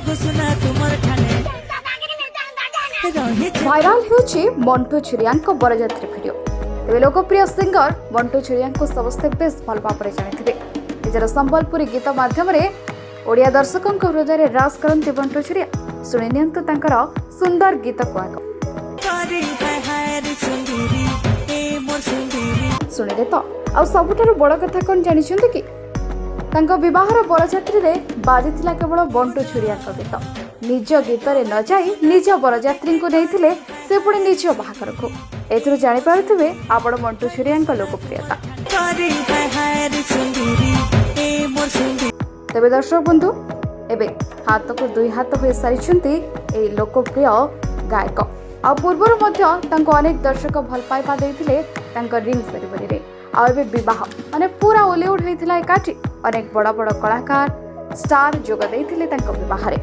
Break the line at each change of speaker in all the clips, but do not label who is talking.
ଘୋଷଣା ତୁମର ଠାନେ ରହିଛି।
ଭାଇରାଲ ହେଉଛି ମଣ୍ଟୁ ଛୁରିଆଙ୍କ ବରଯାତ୍ରୀ ଭିଡ଼ିଓ। ତେବେ ଲୋକପ୍ରିୟ ସିଙ୍ଗର ମଣ୍ଟୁ ଛୁରିଆଙ୍କୁ ସମସ୍ତେ ବେଶ୍ ଭଲ ଭାବରେ ଜାଣିଥିବେ। ନିଜର ସମ୍ବଲପୁରୀ ଗୀତ ମାଧ୍ୟମରେ ଓଡ଼ିଆ ଦର୍ଶକଙ୍କ ହୃଦୟରେ ରାଜ କରନ୍ତି ମଣ୍ଟୁ ଛୁରିଆ। ଶୁଣି ନିଅନ୍ତୁ ତାଙ୍କର ସୁନ୍ଦର ଗୀତକୁ ଆଗ।
କରି ହାୟ ହାୟ ରେ ସୁନ୍ଦରୀ, ଏ ମୋର ସୁନ୍ଦରୀ।
ଶୁଣିଲେ ତ? ଆଉ ସବୁଠାରୁ ବଡ଼ କଥା କ'ଣ ଜାଣିଛନ୍ତି କି? ତାଙ୍କ ବିବାହର ବରଯାତ୍ରୀରେ ବାଜିଥିଲା କେବଳ ବଣ୍ଟୁ ଛୁରିଆଙ୍କ ଗୀତ। ନିଜ ଗୀତରେ ନ ଯାଇ ନିଜ ବରଯାତ୍ରୀଙ୍କୁ ନେଇଥିଲେ ସେ ପୁଣି ନିଜ ବାହାଘରକୁ। ଏଥିରୁ ଜାଣିପାରୁଥିବେ ଆପଣ ମଣ୍ଟୁ ଛୁରିଆଙ୍କ ଲୋକପ୍ରିୟତା।
କରି ହାୟ ହାୟ ରେ ସୁନ୍ଦରୀ, ଏ ମୋର ସୁନ୍ଦରୀ।
ତେବେ ଦର୍ଶକ ବନ୍ଧୁ, ଏବେ ହାତକୁ ଦୁଇ ହାତ ହୋଇସାରିଛନ୍ତି ଏହି ଲୋକପ୍ରିୟ ଗାୟକ। ଆଉ ପୂର୍ବରୁ ମଧ୍ୟ ତାଙ୍କୁ ଅନେକ ଦର୍ଶକ ଭଲ ପାଇବା ଦେଇଥିଲେ ତାଙ୍କ ରିଙ୍ଗ ସେରିମନିରେ। ଆଉ ଏବେ ବିବାହ ମାନେ ପୁରା ଓଲିଉଡ୍ ହୋଇଥିଲା ଏକାଠି। ଅନେକ ବଡ଼ ବଡ଼ କଳାକାର, ଷ୍ଟାର ଯୋଗ ଦେଇଥିଲେ ତାଙ୍କ ବିବାହରେ।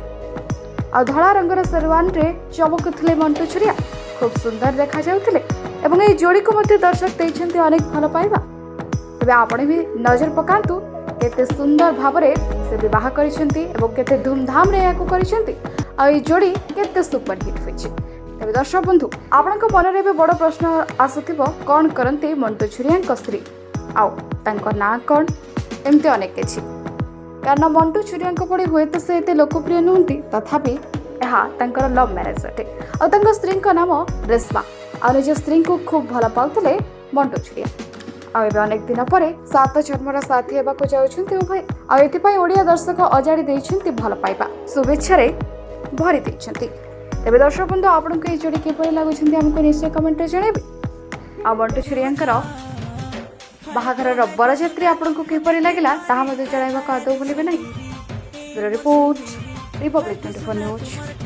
ଆଉ ଧଳା ରଙ୍ଗର ସେରୱାନରେ ଚମକୁଥିଲେ ମଣ୍ଟୁ ଛୁରିଆ, ଖୁବ୍ ସୁନ୍ଦର ଦେଖାଯାଉଥିଲେ ଏବଂ ଏହି ଯୋଡ଼ିକୁ ମଧ୍ୟ ଦର୍ଶକ ଦେଇଛନ୍ତି ଅନେକ ଭଲ ପାଇବା। ତେବେ ଆପଣ ବି ନଜର ପକାନ୍ତୁ, କେତେ ସୁନ୍ଦର ଭାବରେ ସେ ବିବାହ କରିଛନ୍ତି ଏବଂ କେତେ ଧୁମଧାମରେ ଏହାକୁ କରିଛନ୍ତି ଆଉ ଏଇ ଯୋଡ଼ି କେତେ ସୁପରହିଟ୍ ହୋଇଛି। ତେବେ ଦର୍ଶକ ବନ୍ଧୁ, ଆପଣଙ୍କ ମନରେ ଏବେ ବଡ଼ ପ୍ରଶ୍ନ ଆସୁଥିବ, କ'ଣ କରନ୍ତି ମଣ୍ଟୁ ଛୁରିଆଙ୍କ ସ୍ତ୍ରୀ ଆଉ ତାଙ୍କ ନାଁ କ'ଣ, ଏମିତି ଅନେକ କିଛି। କାରଣ ମଣ୍ଟୁ ଛୁରିଆଙ୍କ ଭଳି ହୁଏତ ସେ ଏତେ ଲୋକପ୍ରିୟ ନୁହନ୍ତି, ତଥାପି ଏହା ତାଙ୍କର ଲଭ୍ ମ୍ୟାରେଜ୍ ଅଟେ। ଆଉ ତାଙ୍କ ସ୍ତ୍ରୀଙ୍କ ନାମ ରେଶ୍ମା। ଆଉ ନିଜ ସ୍ତ୍ରୀଙ୍କୁ ଖୁବ୍ ଭଲ ପାଉଥିଲେ ମଣ୍ଟୁ ଛୁରିଆ। ଆଉ ଏବେ ଅନେକ ଦିନ ପରେ ସାତ ଜନ୍ମର ସାଥୀ ହେବାକୁ ଯାଉଛନ୍ତି ଉଭୟ। ଆଉ ଏଥିପାଇଁ ଓଡ଼ିଆ ଦର୍ଶକ ଅଜାଡ଼ି ଦେଇଛନ୍ତି ଭଲ ପାଇବା, ଶୁଭେଚ୍ଛାରେ ଭରି ଦେଇଛନ୍ତି। ତେବେ ଦର୍ଶକ ବନ୍ଧୁ, ଆପଣଙ୍କୁ ଏହି ଯୋଡ଼ି କିପରି ଲାଗୁଛନ୍ତି, ଆମକୁ ନିଶ୍ଚୟ କମେଣ୍ଟରେ ଜଣାଇବେ। ଆଉ ମଣ୍ଟୁ ଛୁରିଆଙ୍କର ବାହାଘରର ବରଯାତ୍ରୀ ଆପଣଙ୍କୁ କିପରି ଲାଗିଲା, ତାହା ମଧ୍ୟ ଜଣାଇବାକୁ ଆଦୌ ଭୁଲିବେ ନାହିଁ। Bureau report, Republic 24 news.